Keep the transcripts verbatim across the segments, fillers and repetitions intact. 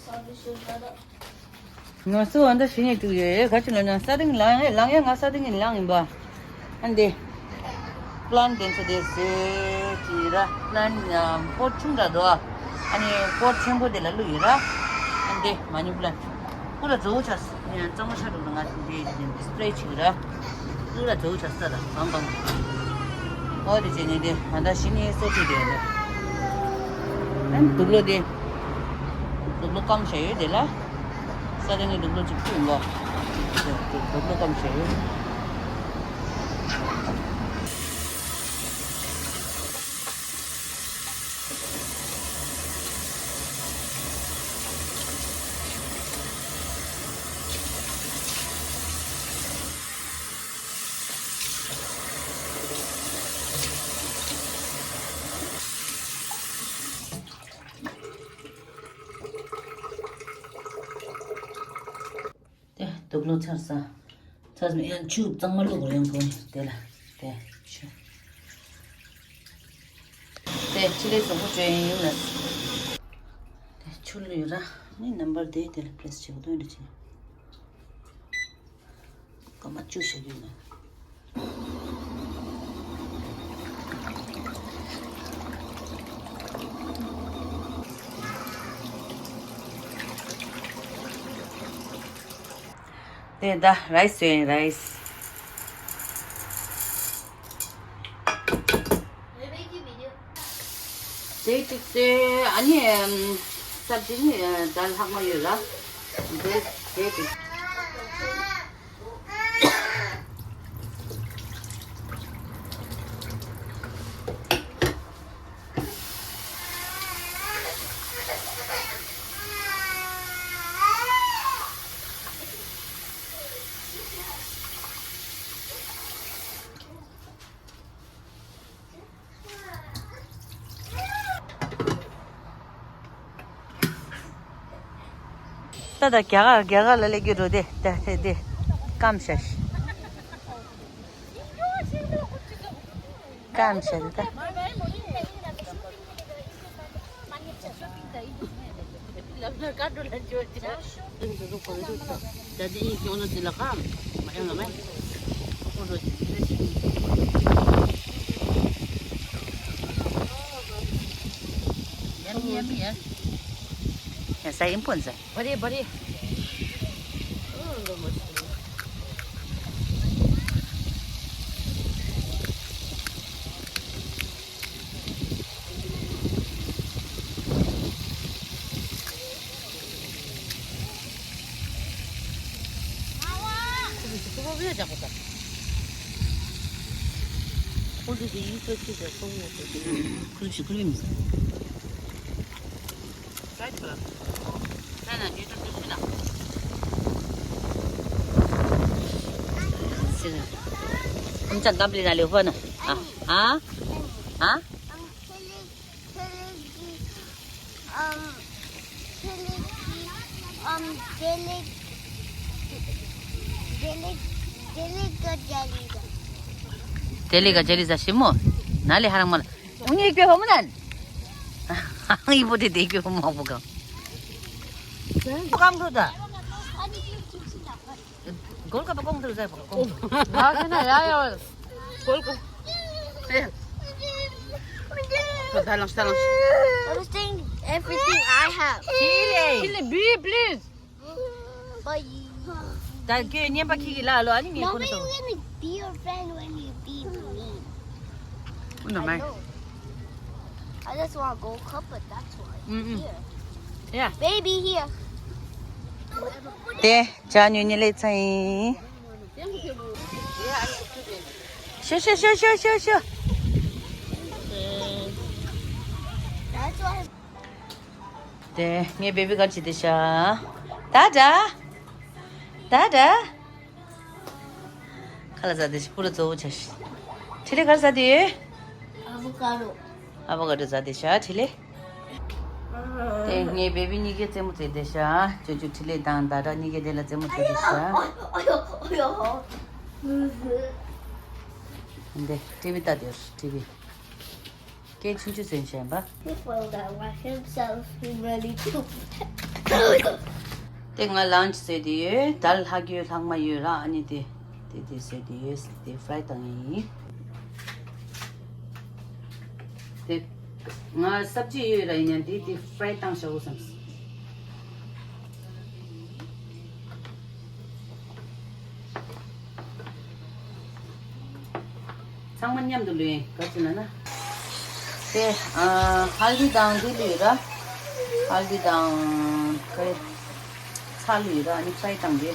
ང་ཚོ་འོ་ད་གཞི་ནས་བཙུགས་ཡོད། ག་ཅི་ལབ་ན་ས་སྟེང་ལངས་ཡ་ལངས་ཡ་ང་ས་སྟེང་ནས་ལངས་ཡིན་པ། ཨ་འདི། པི་ལན་དེ་ཚོ་དེ་བཟོས་ཅིག་ར། པི་ལན་པོཊ་ཆུང་དྲགས་འདུག་ཨ་ནི་པོཊ་ཆེན་པོ་དེ་ལ་བླུགས་ཡོད་ར། ཨ་འདི་མ་ཉུང་པི་ལན། ཁོ་ལ་བཟོ་བོ་ཆགས་སོང་། ཡང་གཙང་མ་ཆགས་འགྲོ་ལ་ང་འདི་ཌིས་པི་ལེ་ཅིག་ར། ཁོ་ལ་བཟོ་བོ་ཆགས་ས་ར་གང་གང་། ཨོ་དེ་བྱས་ནས་དེ་ང་ད་གཞི་ནས་གསོ་བྱེད་དེ་ཡོད་རེད། ཨ་ནི་དུག་ལོག་དེ། དུག་ལོག་སྐམ་བྱས་ཡོད་དེ་ལ། ས་དེ་ནས་དུག་ལོག་ཅིག་ཕུད་འགོ། དུག་ལོག་སྐམ་བྱས་ཡོད། དེ་དུག་ལོག་ཚར་ས། ཚར་སོང་། ཡང་ཆུ་གཙང་མ་བླུགས་དགོས། ཡང་ཁོ་དེ་ལ་དེ་ཆུ། དེ་ཕྲིན་ལས་བཟང་པོ་བྱོས་ཡིན་ལ། དེ་ཆུ་བླུགས་ཡོད་ར། ནི་རྣམ་པར་དེ་དེ་ལ་པི་རེ་སི་བྱེད་དགོས་དོན་འདྲ་བྱེད། སྐར་མ་བཅུ་བཞག་རྒྱུ་ཡིན། དེ་ད་རའི་སི་བཟོས་ཡིན། རའི་སི། དེ་གཅིག་བཟོས། ཨ་ནི་ཨམ་སབ་ཇི་ནི་ཨ་ད་ལྷག་མ་ཡོད་ལ། དེ་དེ་གཅིག་ད་ད་རྒྱ་གར་རྒྱ་གར་ལ་སླེབས་རྒྱུ་འགྲོ་དེ་ད་དེ་དེ་སྐམ་ཤ་ཤི། སྐམ་ཤ་དེ་ད། Yummy, yummy, yeah. Yes, I impon sa. Bari, bari. ཁམ་ཆ་འདམ་ལི་ན་ལེ་ཧོ་ན། ཨ། ཨ། ཨ། ཨམ། ཁེ་ལི་ཁེ་ལི་གི་ཨམ། ཁེ་ལི་གི་ཨམ། ཇེ་ལི། ཇེ་ལི། ཇེ་ལི་ག་ཇེ་ལི་ག་ཇེ་ལི་ག་ཇེ་ལི་ཟ་ཤི་མོ། ན་ལེ་ཧ་རང་མ་ལ། ཨུ་ཉིག་པེ་ཧོ་མོ་ནན། ཨི་པོ་ཏེ་ཏེ་ཀེ་ཧོ་མོ་ཧོ་ག་གང་ཐུ་ད། གོལ་ཀ་པ་གོང་དུ་ཟེར་བ་གོང་དུ། ང་ཁེ་ན་ཡ་ཡ་བ། གོལ་ཀ་པ། ད་ལངས་ད་ལངས། Everything, everything I have. ཆི་ལེ། ཆི་ལེ་བི་པི་ལི་སི། Bye. ད་ཁྱོད་བརྙན་པ་ཁྱི་གི་ལ་ལོ་ཨ་ནི་ངས་ཁོ་ན་ཐོང་། Mommy, you gonna be your friend when you be me. ཨུ་ན་མ། I know. I just wanna go cup, but that's why. ཨུ་ཨུ། Here. Yeah. Baby, here. དེ་ཇ་ཉོ་ཉི་ལེ་ཚ་ཡིན། ཤོ་ཤོ་ཤོ་ཤོ་ཤོ། དེ་ངའི་བེ་བི་ག་ཅི་དེ་ཤ། ད་ད། ད་ད། ཁ་ལ་ཟ་དེ་ཤ་པུ་ར་གཙོ་བོ་ཆ་ཤི། ཁྲི་ལེ་གར་ཟ་དེ་ཡོད། ཨ་བོ་ཀ་རོ། ཨ་བོ་ཀ་རོ་ཟ་དེ་ཤ་ཁྲི་ལེ། དེ་ངའི་བེ་བི་གཉིས་ཀའི་རྩེད་མོ་རྩེ་དེ་ཤ། ཅོ་ཅོ་ཁྲི་ལེ་དང་ད་ད་གཉིས་ཀའི་དེ་ལ་རྩེད་མོ་རྩེ་དེ་ཤ། འདི་ཊི་བི་ལྟ་དེ་ཊི་བི། སྐད་ཆུང་ཆུང་ཟེར་བཞིན་པ། People that like himself, he really do. དེ་ང་ལན་ཆི་བཟོས་དེ་ཡོད། དལ་ལྷག་ཡོད་ལྷག་མ་ཡོད་ར། ཨ་ནི་དེ་དེ་དེ་བཟོས་དེ་ཡོད། དེ་ཕ་རའི་བཏང་ཡིན། དེ་ང་སབ་ཇི་ཡོད་ར། ཡིན་ཡང་དེ་དེ་ཕ་རའི་བཏང་བྱའོ་བསམ། ཚང་མ་མཉམ་དུ་ལུས་ཡིན། ག་ཅི་ལ་ན། དེ་ཨ་ཧལ་དི་དང་དེ་ལུས་ར། ཧལ་དི་དང་ཁོའི་ཚྭ་ལུས་ར། ཨ་ནི་ཕ་རའི་བཏང་དེ།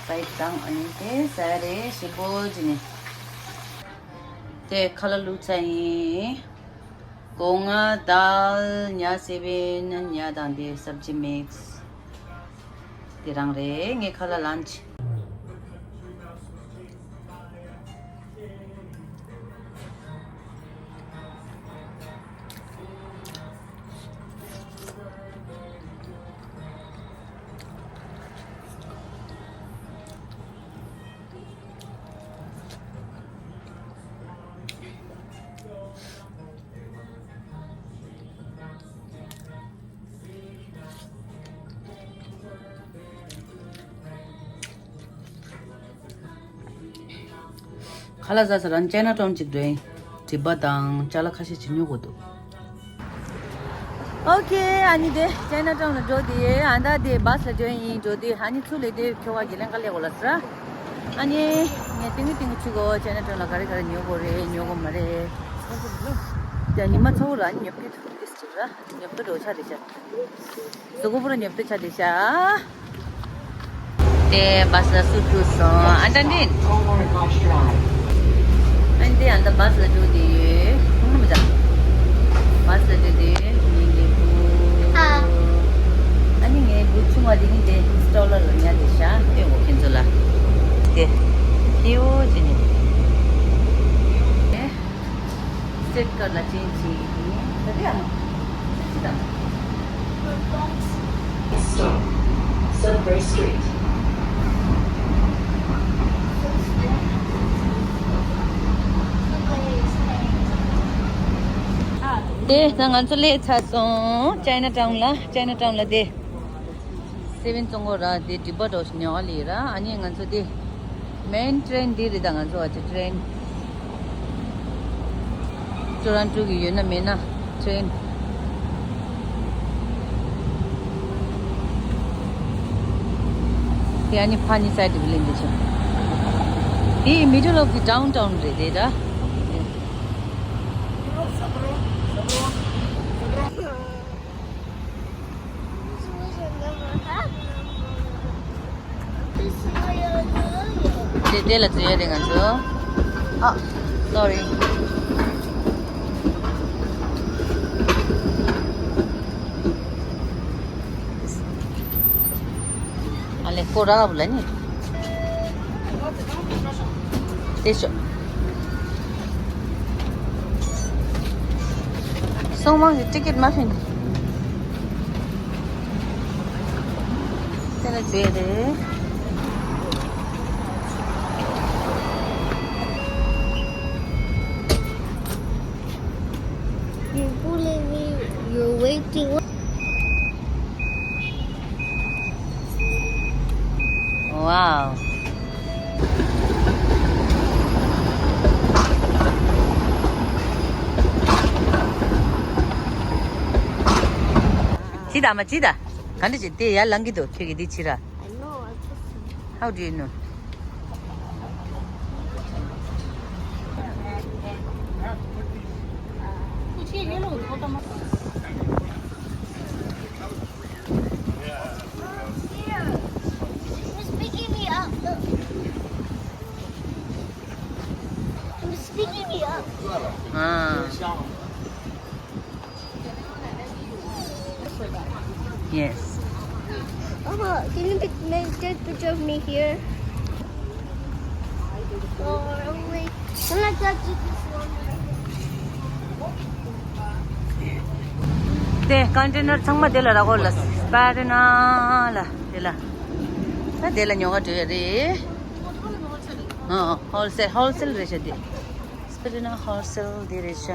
ཕ་རའི་བཏང་། ཨ་ནི་དེ་ཟ་རེ་ཞིམ་པོ་ཅི་ནི། དེ་ཁ་ལག་བླུགས་ཚར་ཡིན། སྒོ་ང་དལ་ཉ་སེ་བན་ཉ་དང་དེ་སབ་ཇི་མིག་སི་དེ་རང་རེད། ངས་ཁ་ལག་ལན་ཆི། ཁ་ལག་ཟ་ས་རང་ཅའི་ན་ཊའུན་ཅིག་འགྲོ་ཡིན། སྒྲིབ་པ་དང་ཅ་ལག་ཁ་ཤས་ཅིག་ཉོ་དགོས་འདུག་ཨོ་ཁེ། ཨ་ནི་དེ་ཅའི་ན་ཊའུན་ལ་འགྲོ་དེ། ཨ་ད་དེ་བྷ་སི་ལ་འགྲོ་ཡིན། འགྲོ་དེ། ཨ་ནི་ཚུར་ལ་དེ་ཁྱོ་ག་གི་ལེན་ག་ལེ་གོ་ལ་སི་ར། ཨ་ནི་ངས་ཏིང་ངེ་ཏིང་ངེ་ཆུ་གོ་ཅའི་ན་ཊའུན་ལ་ག་རེ་ག་རེ་ཉོ་དགོས་རེད། ཉོ་དགོས་མ་རེད། དེ་ཉི་མ་ཚོ་ར་ཉོ་གི་ཐུག་གི་སི་ར། ཉོ་གི་འགྲོ་ཆ་རེད་ཤག་གཟུགས་པོ་པུ་ར་ཉོབ་ཏུ་ཆ་དེ་ཤ། དེ་བྷ་སི་ལ་སུ་ཐུག་སོང་། ཨ་ཏྲ་འདྲེན། ཨ་འདི་ཨ་ད་བྷ་སི་ལ་འགྲོ་དེ་ཡོད། ཁོང་མི་ད། བྷ་སི་ལ་འགྲོ་དེ་ངེད་ཀྱི་བུ། ཨ་ནི་ངའི་བུ་ཆུང་བ་དེ་ནི་དེ་སི་ཊོལ་ལ་ཉལ་དེ་ཤ། ཨེ་འོ་ཁྱེད་ཚོ་ལ། དེ། ཧིའུ་ཇི་ནི། སི་ཊི་ཀར་ལ་ཅན་ཅི་ཡིན། ད་དེ་ཨ་མ། ཅི་དང་། Stop. Sudbury Street. དེ་ད་ང་ཚོ་སླེབས་ཚར་སོང་། ཅའི་ན་ཊའུན་ལ། ཅའི་ན་ཊའུན་ལ་དེ། སེ་བན་བཙོང་གོ་ར། དེ་སྒྲིག་པ་འགྲོ་ཞིག་ཉོ་བ་ལི་ར། ཨ་ནི་ང་ཚོ་དེ་མེན་ཊི་རེན་འདི་རེད། ད་ང་ཚོ་བ་ཅི་ཊི་རེན་ཊོ་རོན་ཊོ་གི་ཡོད་ན་མེད་ན་ཊི་རེན་དེ། ཨ་ནི་ཕ་ནི་སའི་ཌི་བི་ལེན་འདི་ཆེ། དེ་middle of the downtown རེད་དེ་ད། དེ་དེ་ལ་འཛུལ་ཡ་རེད་ང་ཚོ། ཨ། སོ་རི། ཨ་ལེ་ཀོ་ར་བ་ལ་ནི། དེ་ཤོ། སོང་མང་གི་ཊི་ཀེ་ཊི་མ་ཕིན། དེ་ལ་བྱས་རེད། You're pulling me, you're waiting. Wow. ཅི་ད་མ་ཅི་ད། ག་འདྲ་ཅི་དེ་ཡར་ལངས་ཀྱི་འདུག་ཁྱོད་ཀྱི་འདི་ཕྱི་ར། I know, I just How do you know? He's picking me up. Look. He's picking me up. Ah. Yes. Papa, can you pic- make take picture of me here? Far away. Can I touch this one? དེ་ཀོན་ཊེ་ནར་ཚང་མ་དེ་ལ་རག་གོ་ལ། སི་པེ་རི་ན་ལ་དེ་ལ། ད་དེ་ལ་ཉོ་ག་འགྲོ་ཡ་རེད། ཨ། ཧོལ་སེལ་ཧོལ་སེལ་རེད་ཤག་དེ། སི་པེ་རི་ན་ཧོལ་སེལ་དེ་རེད་ཤག་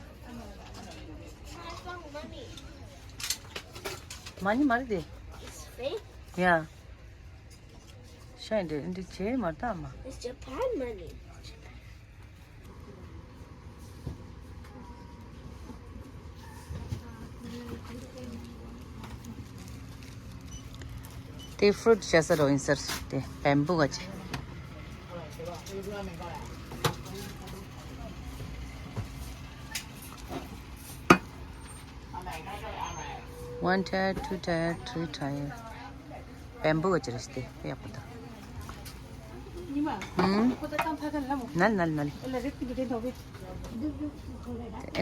མ་ཎི་མ་རེད་དེ། ཡ། ཤ་ཡིན་འདྲ་འདི་བྱེད་མ་ཐག་མ། It's Japan money. དེ་ཕུ་རུཊ་བྱ་ས་རོ་ཡིན་སར་དེ་བེམ་བུ་ག་ཅི། One tier, two tier, three tier. བེམ་བུ་ག་ཅི་རེད་དེ་ཡག་པོ་འདུག་ནལ་ནལ་ནལ། ཨེ་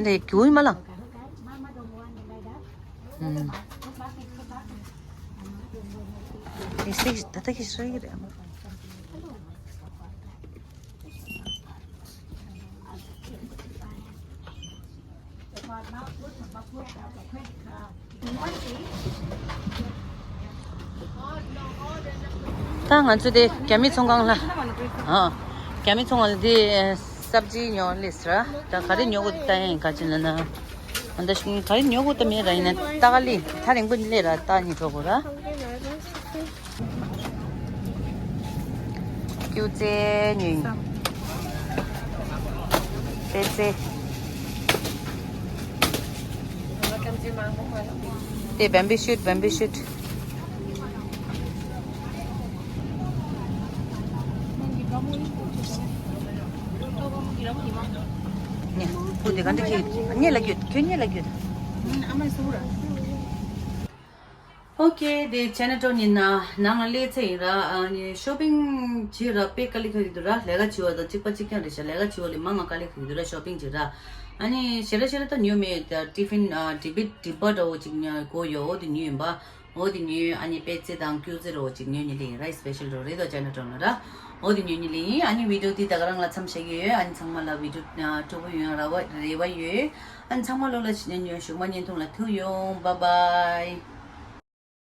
འདྲ་གྱུར་མ་ལ། ཨེ་སིག་ད་ལྟ་གི་སྲོལ་གི་རེད། ད་ང་ཚོ་དེ་རྒྱ་མི་ཚོང་ཁང་ལ། ཨ། རྒྱ་མི་ཚོང་ཁང་ལ་དེ་སབ་ཇི་ཉོ་ལེ་སི་ར། ད་ག་རེ་ཉོ་དགོས་ད་ཡིན་ག་ཅི་ལ་ན། ཨ་ད་ཤིང་ག་རེ་ཉོ་དགོས་ད་མེད་ར་ཡིན་ན་ད་ག་ལི་ཐ་རིང་པོ་ལེ་ར་ད་ཉི་གྲོ་གོ་ར། ཀྱུ་ཙེ་ཉོས་ཡིན། ཙེ་ཙེ། དེ་བེམ་བུ་ཤུཊ། བེམ་བུ་ཤུཊ། ནེ་བུ་དེ་ག་འདྲ་ཁྱེད་ཉེ་ལ་རྒྱུད་ཁྱོད་ཉེ་ལ་རྒྱུད། ཨོ་ཁེ། དེ་ཅའི་ན་ཊའུན་ཡིན་ན་ནང་ལ་སླེབས་ཚར་ཡིན་ར། ཨ་ནི་ཤོ་པིང་བྱེད་ར་དཔེ་དཀའ་ལས་ཁག་གི་འདུག་ར། ལས་ཀ་བྱེད་པ་དང་གཅིག་པ་གཅིག་རྐྱང་རེད་ཤག་ལས་ཀ་བྱེད་པ་ལས་མང་ང་དཀའ་ལས་ཁག་གི་འདུག་ར། ཤོ་པིང་བྱེད་ར། ཨ་ནི་ཞེ་དྲག་ཞེ་དྲག་ད་ཉོ་མེད། ད་ཊི་ཕིན་ཨ་ཊི་བི་ཊི་བ་འདྲ་བོ་ཅིག་ཉོ་དགོས་ཡོད། འོ་དེ་ཉོས་ཡིན་པ། འོ་དེ་ཉོས། ཨ་ནི་པེ་ཙེ་དང་ཀྱུ་ཙེ་འདྲ་བོ་ཅིག་ཉོས་ཉི་ལི་ར། སི་པེ་ཤལ་འདྲ་བོ་རེད་ད་ཅའི་ན་ཊའུན་ལ་ར། འོ་དེ་ཉོས་ཉི་ལི་ཡིན། ཨ་ནི་བི་ཌི་ཡོ་དེ་ད་ག་རང་ལ་མཚམས་བཞག་གི་ཡོད། ཨ་ནི་ཚང་མ་ལ་བི་ཌི་ཡོ་ཨ་སྤྲོ་པོ་ཡོང་ར་བ་རེ་བ་ཡོད། ཨ་ནི་ཚང་མ་ལོ་ལ་ཞུ་མ་བརྙན་ཐུང་ལ་ཐུག་ཡོང་། བཱའི་བཱའི།